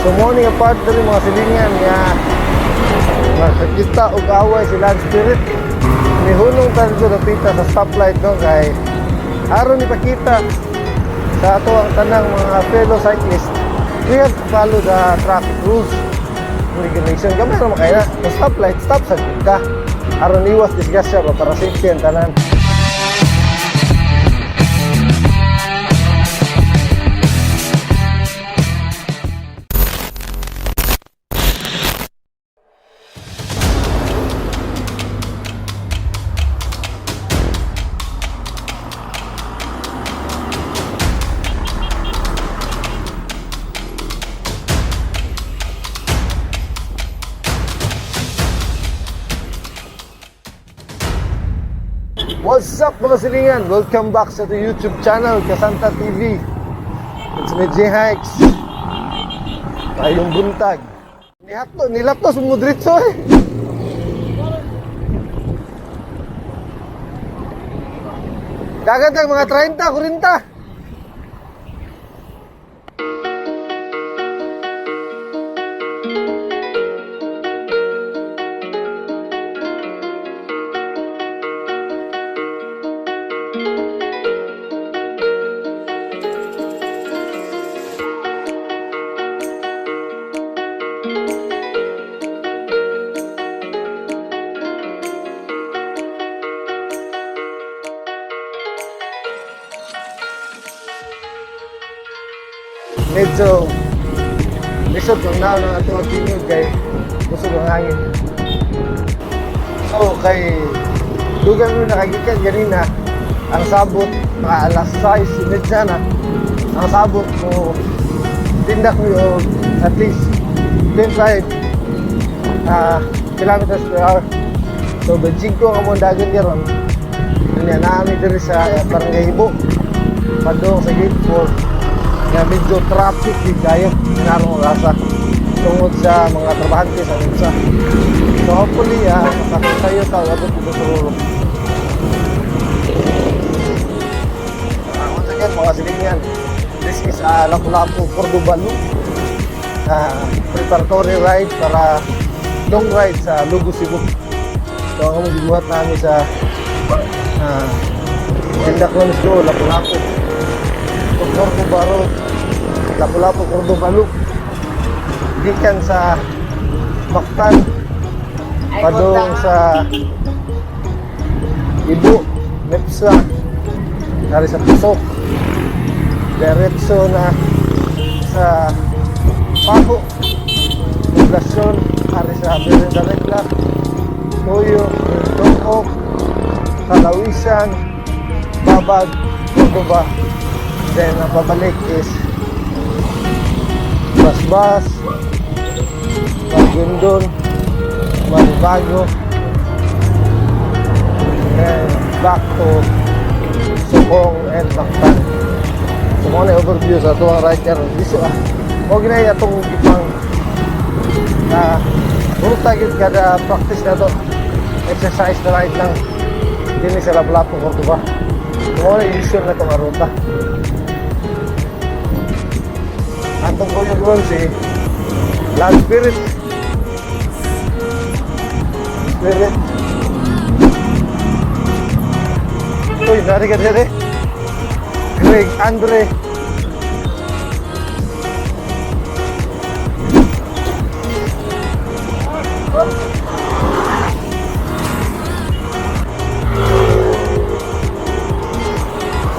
So morning apart diri, mga silingan, nga nakakita og away si Land Spirit. Nihunong ta dito dapita sa stoplight, no, kay aron ipakita sa ato ang tanang mga fellow cyclist, we have to follow the traffic rules and regulation. Gamay ra man kay na. Kung stoplight, stop sa gid ka. Aron iwas disgrasya ba, para safety ang tanan. What's up, mga silingan? Welcome back sa ating YouTube channel, Kasanta TV. It's me, J Hikes. Tayong buntag. Nihatlo, nilatlo, sumudritso eh. Dagat lang mga 30, 40. Medyo lisod kung naon ang atong tingog kay busog ang hangin. So kay dugang mo nakagikan ganina, ang sabot mga alas 6:30 na ang sabot mo, tindak mo yung at least 25 kilometers per hour. So 25 ang among dagan karon. Unya naami diri sa Barangay Hibo padung sa Gate 4 nga medyo traffic din kayo narong rasa tungod sa mga trabahante sa NEMSA. So hopefully makakasayo ta abot dito sa Roro. Once again, mga silingan, this is Lapu-Lapu Cordoba Loop. Preparatory ride para long ride sa Lugo, Cebu. So ang among gibuhat namin sa Tindak Go, Lapu-Lapu. Cordoba Road, Lapu-Lapu, Cordoba Loop. Gikan sa Mactan, padung sa Ibo, Mepsa, dari sa Pusok, diretso na sa Paho, Poblasyon, ari sa Berenda Regla, Toyo, Tokok, Kalawisan, Babag, Cordoba. Then ang pabalik is Basbas, Magundon, Maribago, and back to Sukong and Mactan. So mao na overview sa atuang ride karon. Diso ah. Mao ginay atong ipang ruta gyud kada practice na to. Exercise na ride lang dinhi sa Lapu-Lapu, Cordoba. So mao na usual na itong ruta. Atong kuyog ron si Land Spirit. Spirit. Uy, nari ka diri. Greg Andre.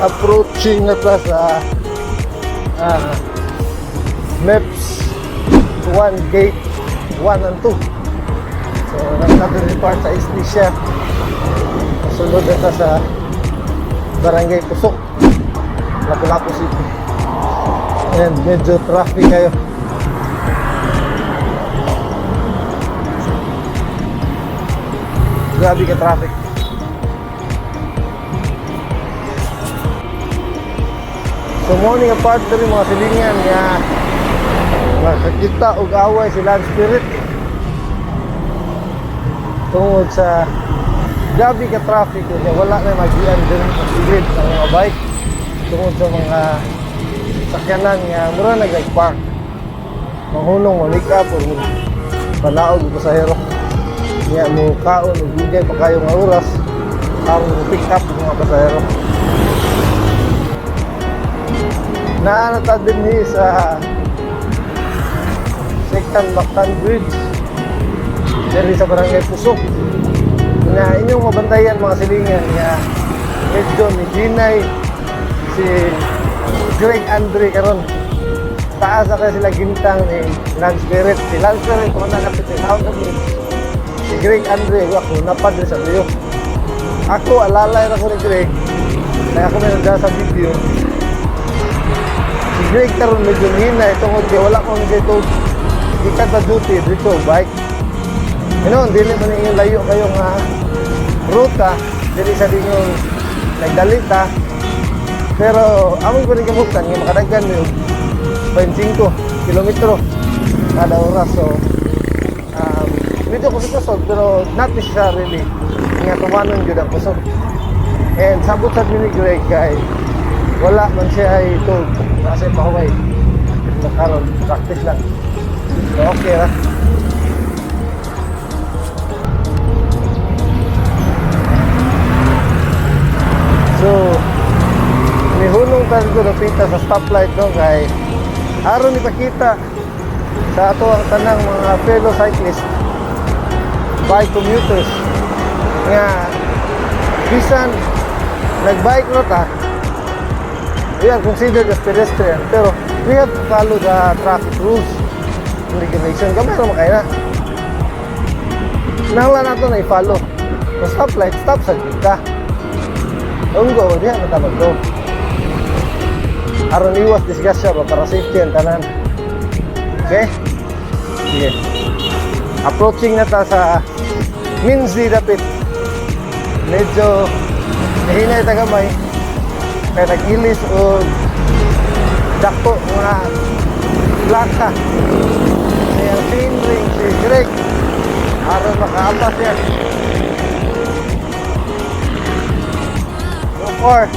Approaching na ta sa MEPS 1 Gate 1 and 2. So, nagtabi part sa Islisya. Sunod na ta sa Barangay Pusok, Lapu-Lapu City. And medyo traffic kayo. Grabe ka traffic. So morning apart diri, mga silingan, nga nakakita og away si Land Spirit tungod sa grabe ka traffic, kaya wala na magian din sa gilid ang mga bike tungod sa mga sakyanan nga mura nag park. Manghunong, mo-make up or mo panaog og pasahero. Niya mo kaon og dugay pa kayo nga oras aron mo pick up og mga pasahero. Naa na ta dinhi sa Second Mactan Bridge diri sa Barangay Pusok na inyong mabantayan, mga silingan, nga medyo ni hinay si Greg Andre karon. Taas na kaya sila gintang ni Lance Spirit. Si Lance Spirit kung na napit sa House of Bridge, si Greg Andre ako napad sa luyo. Ako alalay ra ko ni Greg kaya ako may nagdala sa video. Si Greg karon medyo hinay tungod kay wala ko nagito gikan sa duty dito bike. Dili man inyong layo kayo nga ruta, dili sa inyong nagdalita. Pero among ko rin kamutan nga makadaghan mo 25 kilometro kada oras. So, medyo kusog-kusog pero not necessarily nga tumanon gyud ang kusog. And sabot sa ni Greg kay wala man siya ay tug kasi pahuway. So, karon practice lang. So, okay ra. So, nihunong ta dito dapita sa stoplight, no, kay aron ipakita sa ato ang tanang mga fellow cyclist, bike commuters nga bisan nagbike no ta, we are considered as pedestrian pero we have to follow the traffic rules and regulation. Gamay ra man kaayo na nangla nato na i-follow. Kung stoplight, stop sa kita. Unggo, diha na ta mag-go. Aron iwas disgrasya ba, para safety ang tanan. Okay? Sige. Approaching na ta sa Minzy dapit. Medyo nahinay ta gamay. Kaya nag-ilis o dakpo mga plaka. Kaya chain ring si Greg. Aron makaapas siya. So far,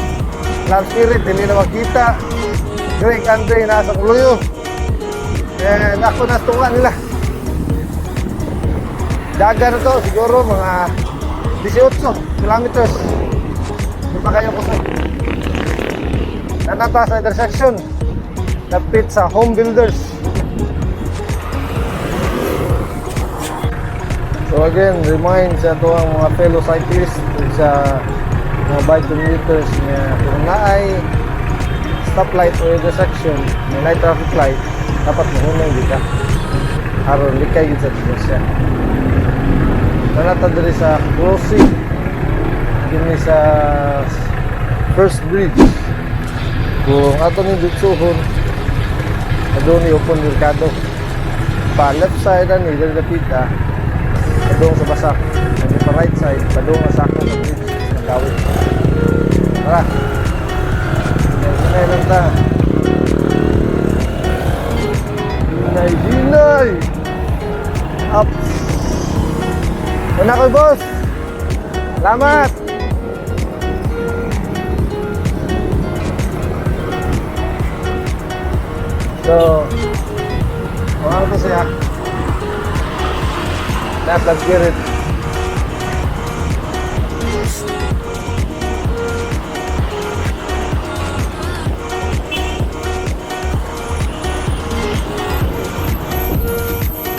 Love Spirit, dili na makita. Greg Andre nasa kuluyo. And ako nasa tunga nila. Daga na to, siguro mga 18 kilometers. Di pa kayo kusog. Naa na ta sa intersection. Lapit sa Home Builders. So again, remind sa ato ang mga fellow cyclists ug sa mga bike commuters nga kung naay stoplight or intersection, may night traffic light, dapat mahunong di ka. Aron likay gid sa disgrasya. Naa ta diri sa crossing kini sa first bridge. Kung ato ning ditsuhon, adto ni Open Mercado. Pa left side ani diri dapita padung sa Basak. And pa right side padung sa Sako sa bridge ng Kawit. Tara. Hinay lang ta. Hinay, hinay. Up. Una ko, boss. Salamat. So, mga ko siya. Lahat ng spirit.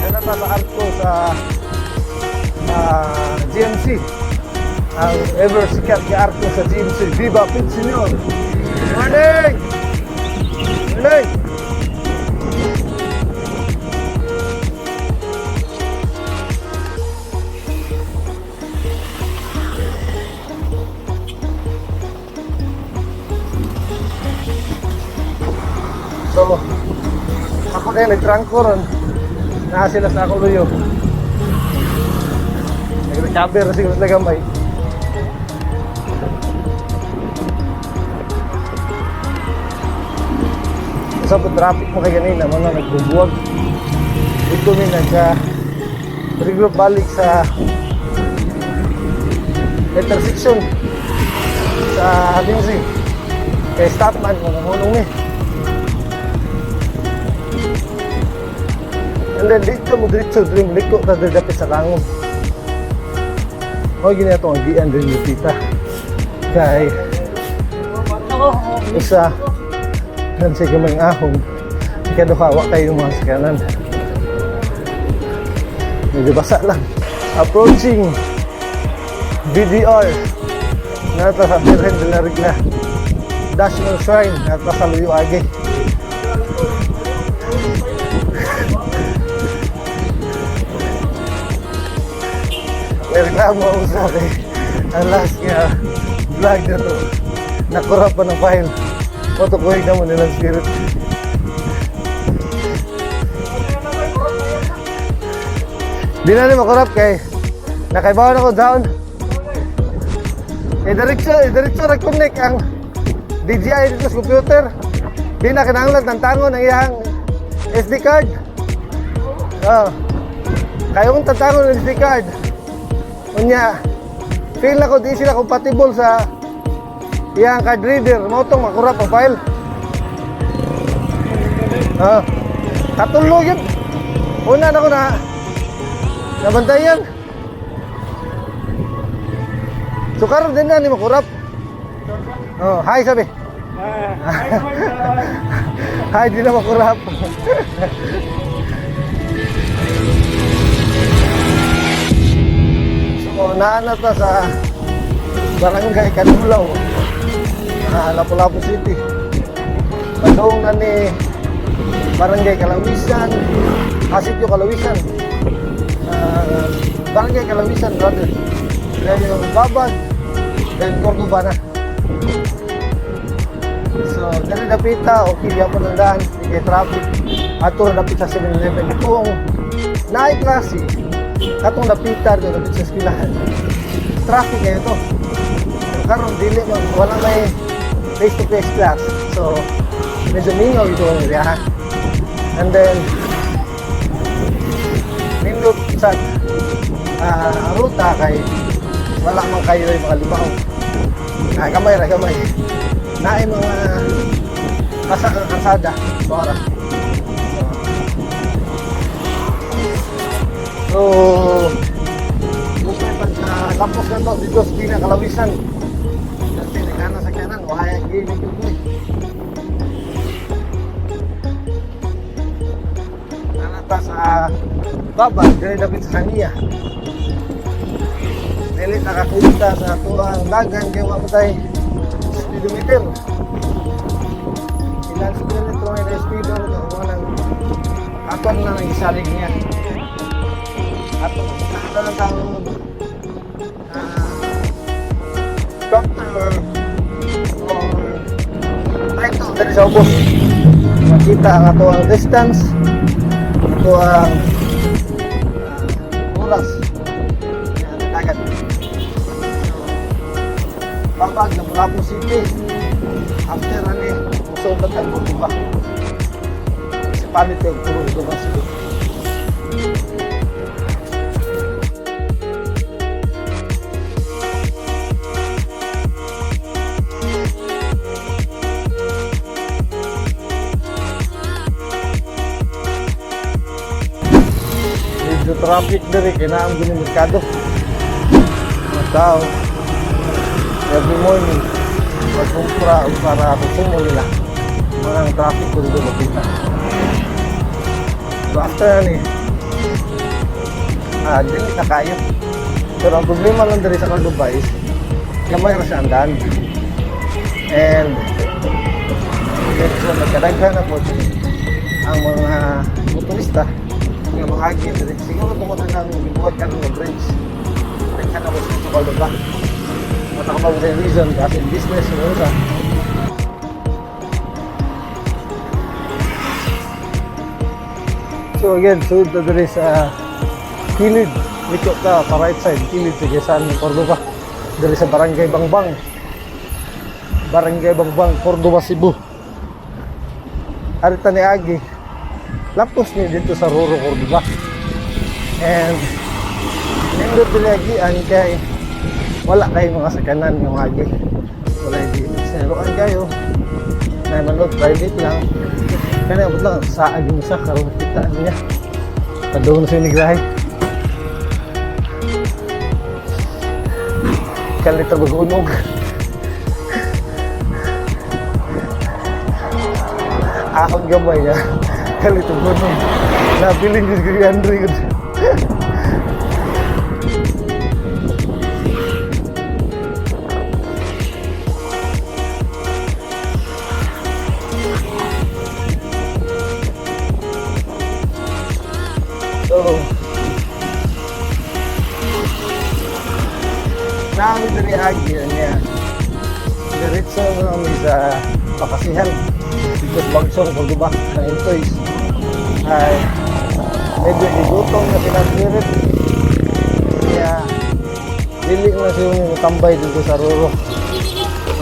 Ano pa sa arko sa GMC. Ang ever sikat nga arko sa GMC. Viva Pit Señor! Morning! Morning! So, ako na yun, nagtrangko ron. Naa sila sa akong luyo. Nag-recover siguro sila gamay. Sa traffic mo kay ganina, mga nagbubuwag. Dito mi nagka regroup balik sa intersection sa Lindsay. Kay stop man, kung hunong ni. And then dito mo diretso diri, liko ta diri dapit sa Langom. Mao gini atong agian diri Lupita. Kay isa nan sa gamay ahon. Ikaduha, wa kayo mga sakyanan. Medyo basa lang. Approaching BDR. Nata sa Virgen de la Regla. National Shrine. Nata sa Luyo Age. May reklamo ako sa akin. Ang last nga vlog na to. Nakurap pa ng file. Photokoy na mo nilang spirit. Di na ni makurap kay nakaibawan ako down. Eh diretso, eh, diretso ra connect ang DJI dito sa computer. Di na kinahanglan tantangon ang iyang SD card. Oh. Kayo kung tantangon ang SD card. Unya, feel ako di sila compatible sa iyang card reader. Mao tong makurap ang file. Ah. Katulo yun. Una na ko na nabantayan. So karon din na ni makurap. Oh, hi sabi. Hi, di na makurap. So, naa na ta sa Barangay Canulao, Lapu-Lapu City. Padung na ni Barangay Kalawisan, Sitio Kalawisan. Barangay Kalawisan, rather. Then yung Babag, then Cordova na. So, dali dapita, okay gyapon ang daan, di kay traffic. Ato ra dapit sa 7-Eleven. Kung naay klase, katong dapita dito dapit sa eskwelahan. Traffic kayo to. Karon dili man, wala may face to face class. So, medyo mingaw ito ang area, ha. And then, nindot sa ruta kay wala man kayo yung mga libaw. Ah, gamay ra, gamay. Naay mga kasak ang kalsada. Bora. So, gusto pagka tapos na to dito sa Pinakalawisan. Kasi nagana sa kanan, wala gilid yun eh. Nanata sa baba, dili dapit sa kaniya. Dili nakakunta sa tuang dagan kay wa tay speedometer. Ilan speedometer ang speedometer mo nang aton na nang isalig niya. Ato nakita lang tawag prompter or title dali sa ubos. Makita ang ato ang distance, ato ang oras. Yan, dagat. So, Babag, Lapu-Lapu City. After ani, musod na tayo Cordova. Municipality of Cordova City. Medyo traffic diri kay naa man gini merkado. Mga tao every morning magkumpra og para konsumo nila. Mga traffic ko dito makita. So after ani, dili na kayo. Pero ang problema lang diri sa Cordova is gamay ra siya ang daan. And medyo nagkadaghan na po ang mga motorista nga makagi diri. Siguro tungod na lang gibuhat karon nga bridge. Daghan na po sa Cordova. Mata ka pa reason kasi business siguro sa. So again, sud na diri sa kilid. Liko ka pa right side, kilid sa Quezon, Cordova. Diri sa Barangay Bangbang. Barangay Bangbang, Cordova, Cebu. Arita ni Agi. Lapos ni dito sa Roro, Cordova. And nindot diri agian kay wala kay mga sakanan ng agi. Wala di seroan kayo. Na manod private lang. Kaya abot lang sa agi sa karon kita niya. Padung na sa nigrahe. Kalito mag-unog. Akong gamay nga. Kalito mag-unog. Nabiling ko si Andre. So, namin diri agi niya. Diretso na kami sa Pakasihan. Dito sa Bagsong, Cordoba, na Intoys. Ay, medyo igutom na sila spirit. Kaya, dili ko na siya yung tambay dito sa Ruro.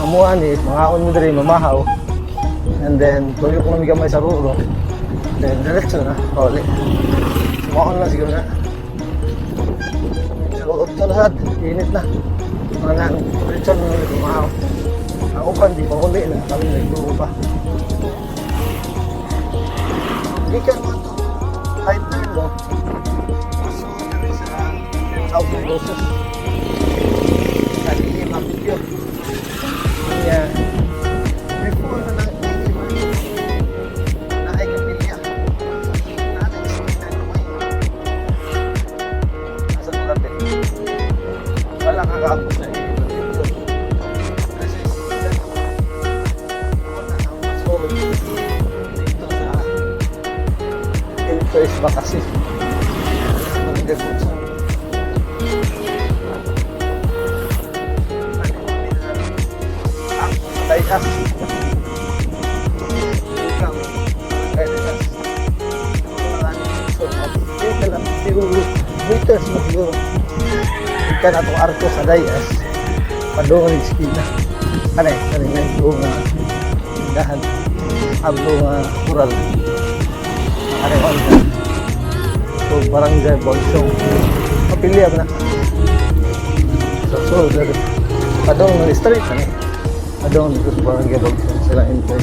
Amuan eh, mga mo diri, mamahaw. And then, tuyo ko kami gamay sa Ruro. Then, diretso na, pauli. Sumakon lang siguro na. Sa loob to na sad, init na. Mga na, diretso na ulit umahaw. Ang uban, di pa uli na. Kami nagdugo pa. Gikan mo ito. High turn, no? So, diri sa South Rosas. Sa Lima, Bukyo. Kaya, before na lang, na ay kapilya. Na ay istina na nasa tulapit. Wala kakaabot sa iyo. Kasi wala ang masulod dito sa Intoys Bakasi. Maganda po sa Dayas. Welcome. Barangay Dayas. So, dito lang siguro meters na siguro. Ikan atong arko sa Dayas. Padung ng esquina. Ano eh, ano nga ito nga tindahan. Abdo nga kural. Ano ko So, Barangay Bagsong. Kapilya ba na? So, padung ng street. Ano eh. Padung dito sa Barangay Bagsong. Sila enter.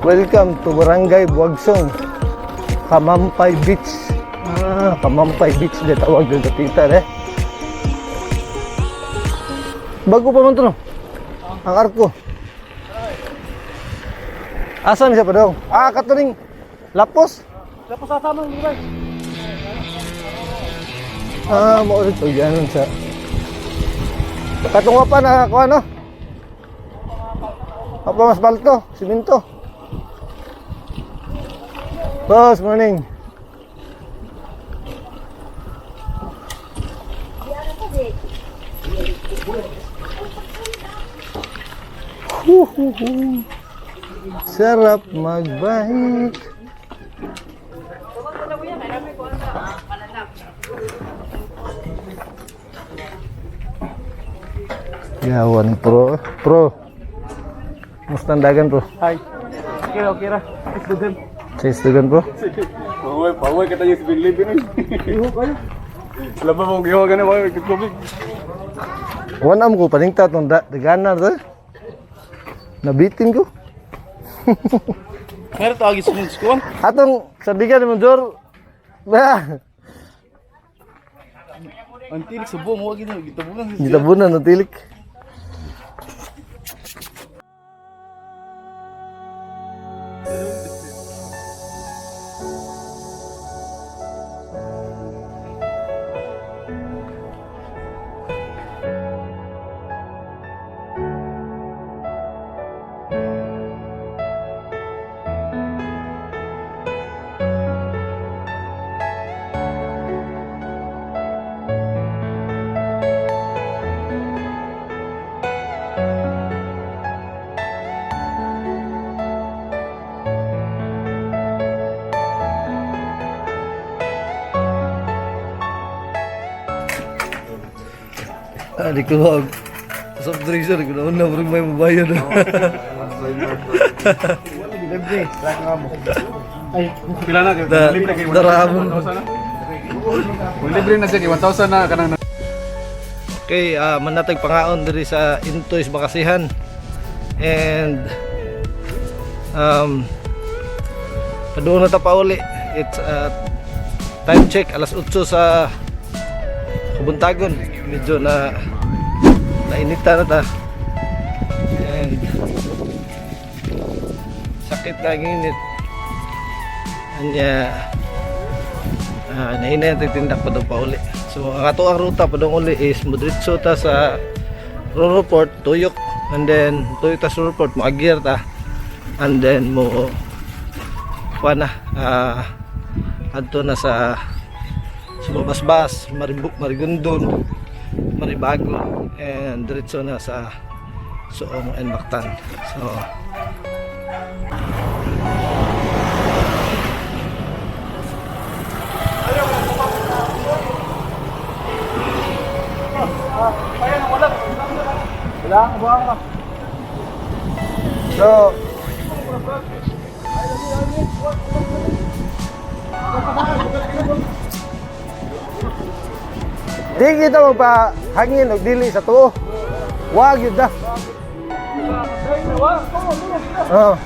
Welcome to Barangay Buagsong, Kamampay Beach. Ah, Kamampay Beach na tawag dito tita eh. Bago pa man to no? Ang arko. Asan siya pa daw? Ah, katuring lapos. Tapos sasama ng ba? Ah, maulit to yan sa. Katong pa na ako ano? Apa mas balto, siminto. Boss, morning. Huhuhu. Sarap magbike. Yawan pro, pro. Musta ang dagan bro? Hi. Okay, okay ra. Isdugan. Sa isdugan bro? Paway, paway ka tayo sa Bilibin. Iho kayo. Laba mo giwa ka na mga tubig. Wala mo ko paningta tong da dagana to. Nabitin ko. Meron to agi sunod ko. Atong sabigan mo Jor. Ba, Ang tilik sa buong wag gina gitabunan. gitabunan ng tilik. Ah, di ko wag. Soft drinks na ko na bro may mabayad. Libre, wala mo. Pila na kay libre kay Darabon. 1,000 na. Kung libre na siya kay 1,000 na kanang Okay, manatag pangaon diri sa Intoys Bakasihan. And paduon na ta pauli. It's time check alas 8 sa kabuntagon. Medyo na nainita na ta. And sakit na ang init. Anya nahinay ang tindak pa daw pauli. So ang ato ang ruta pa daw uli is mudritso ta sa Roro Port, Tuyok, and then tuyok ta sa Roro Port, moagyar ta, and then mo kuha na adto na sa Sumabasbas, Maribuk, Marigondon, Maribago, and diretso na sa Suong and Mactan. So So, di kita magpahangin og dili sa tuo. Wag yun na. Oh.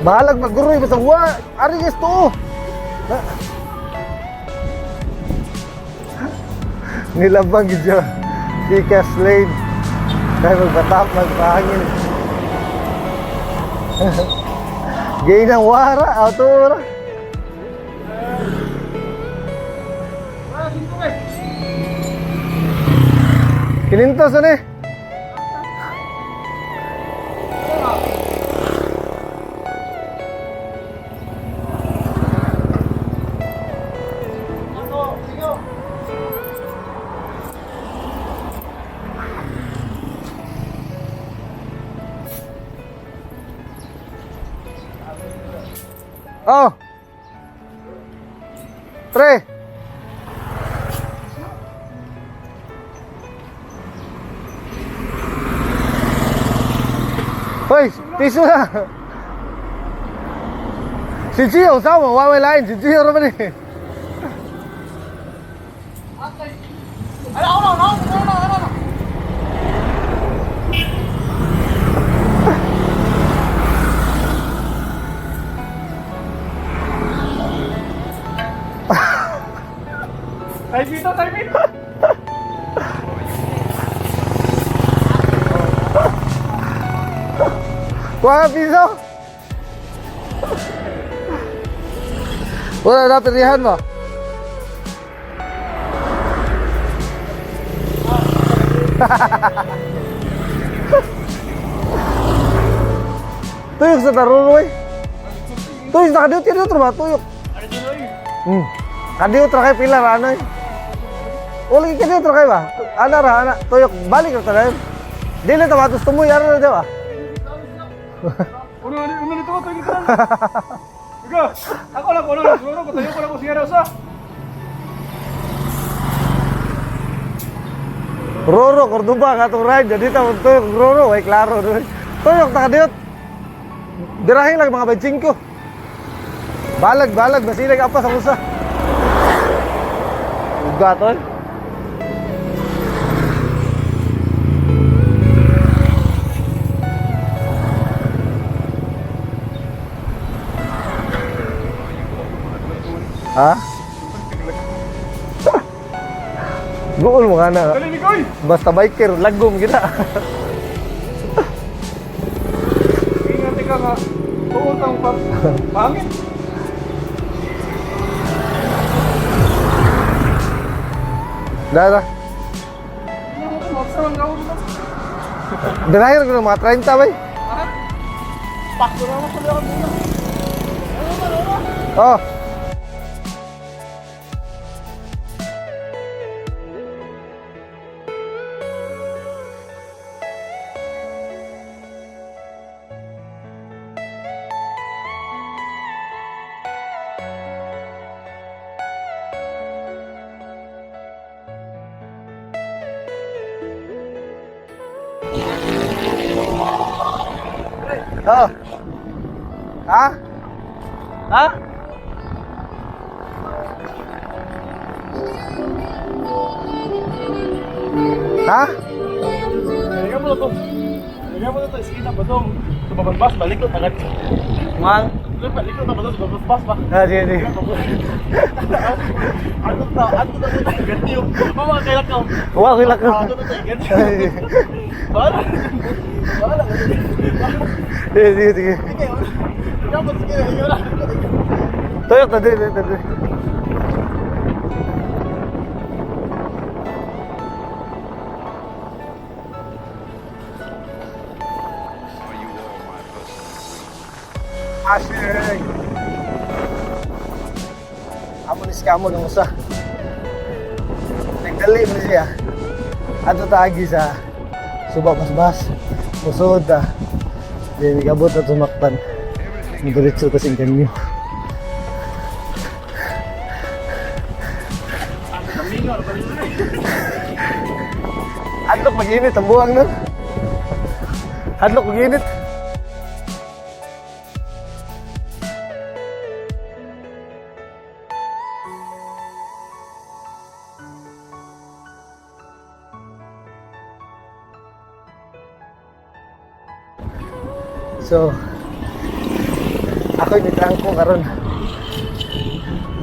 Bahalag magguroy basta wa ari guys tuo. Nilabang gid siya. Si Cash Lane. Kaya magbatap, magpahangin. Gay ng wara, auto wara. Kinintos ano eh? Oh. Pre. Hoy, piso na. Si Gio, sama, wa lain, si Gio ra man eh. Type ito, type ito. Kuha piso. Wala na pirihan mo. Tuyok sa taruroy. Tuyok sa kadiot kadiot ra ba tuyok. Kadiot ra kay pila ra ano. Uli kadiot ra kay ba? Ana ra ana tuyok balik ra tanan. Dili ta matos tumoy ara ra ba? Uno uno nito ko tayo dito. Ikaw, ako lang uno siguro ko tayo ko lang ko siya sa. Roro, Cordoba, nga itong ride. Jadi ta tuyok Roro, ay klaro. Tuyok, takadiot. Dirahin lang mga 25. Balag, balag, basilag apa sa usa. Uga tol. Ha? Gool mo ka na. Dali ni Koy. Basta biker, lagom gina. Ingat ka nga. Tuot ang pangit. Dara. Dirahin ko ng mga 30 bay. Oh. Oh. Ha? Ha? Ha? Lagyan mo na to. Lagyan mo na to. Sige na ba to? Tumabas, balik ko tagad. Mang? Balik ko na ba to? Tumabas ba? Ah, sige, sige. Ano ta? Ano ta? Ganyo. Mama, kailan ka? Wa ko lang. Ano ta? Ganyo. Bahala. Bahala. Sige, sige, sige. Sige. Ikaw ba? Sige, ikaw na. Tuyok ta diri, ta diri. Are you all my personal Asig. Amo ni scammer ng usa. Nagdali mo siya. Ato taagi sa suba basbas. Musod ta. Di nigabot na tumakpan. Diretso ta sing kanyo. Hadlok mag-init ang buwang nun. Hadlok mag-init. So, ako ni trangko karon.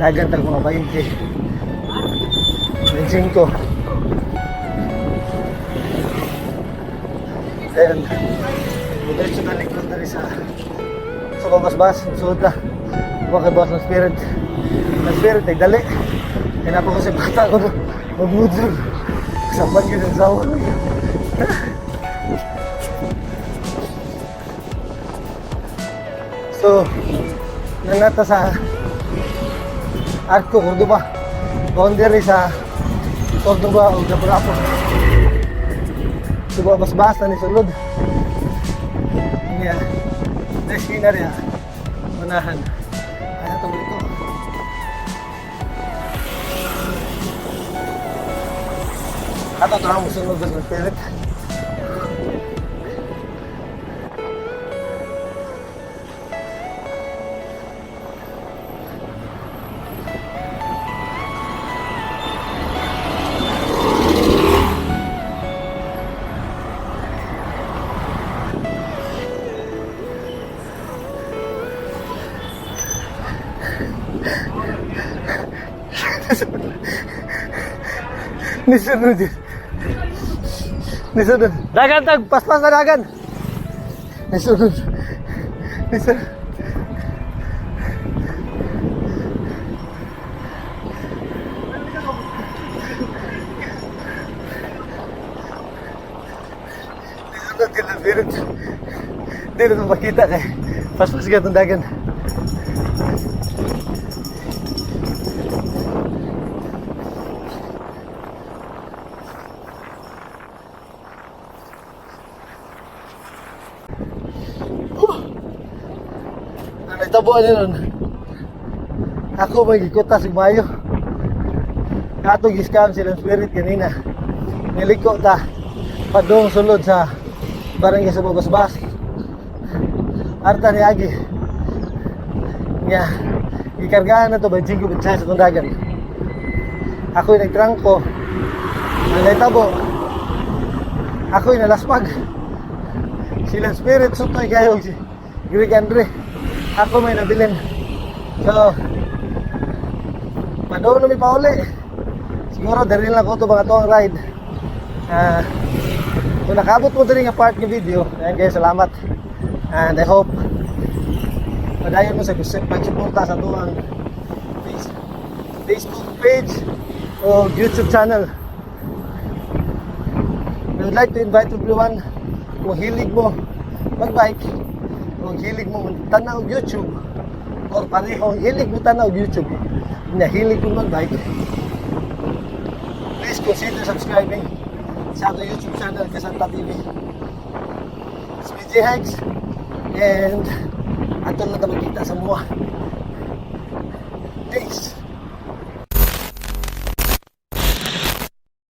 Dagan tag mga 20. 25. Then, diretso na likod na rin sa babasbas, suod na. Huwag kay boss ng spirit. Ng spirit, nagdali. Hinapa ko sa bata ko na magmudol. Kasampan yun ang sawa. So, nanata sa Arco, Cordoba. Boundary sa Cordoba o Lapu-Lapu. So, basbasa ni sulod. Niya, next na rin unahan. Ano itong liko? Ato, ito lang musunod sa spirit. Nisunod yun. Nisunod. Dagan tag, paspas na dagan. Nisunod. Nisunod. Nisunod ka lang, pero hindi na makita kay paspas ka itong dagan. Ang nagtabuan niya nun. Ako may gikuta sa mayo. Kato giscam silang spirit kanina. Niliko ta. Padung sulod sa barangay sa Babasbas. Arta ni Agi. Nga, gikargahan na to ba jinggo sa itong dagan. Ako'y nagtrangko. Ang naitabo. Ako'y nalaspag. Silang spirit sutoy kayo si Greg Andre. Ako may nabilin. So, padoon na mi pauli. Siguro diri lang ko to mga tuang ride. Ah, kung nakabot mo diri nga part ng video, ayan guys, salamat. And I hope padayon mo sa pagsuporta sa tuang Facebook page o YouTube channel. We would like to invite everyone, kung hilig mo magbike, kung hilig mo tanaw og YouTube, or pareho hilig mo tanaw og YouTube, na hilig mo magbike, please consider subscribing sa ato YouTube channel, Kasanta TV. It's BJ Hikes, and ato lang ta magkita sa mua. Peace!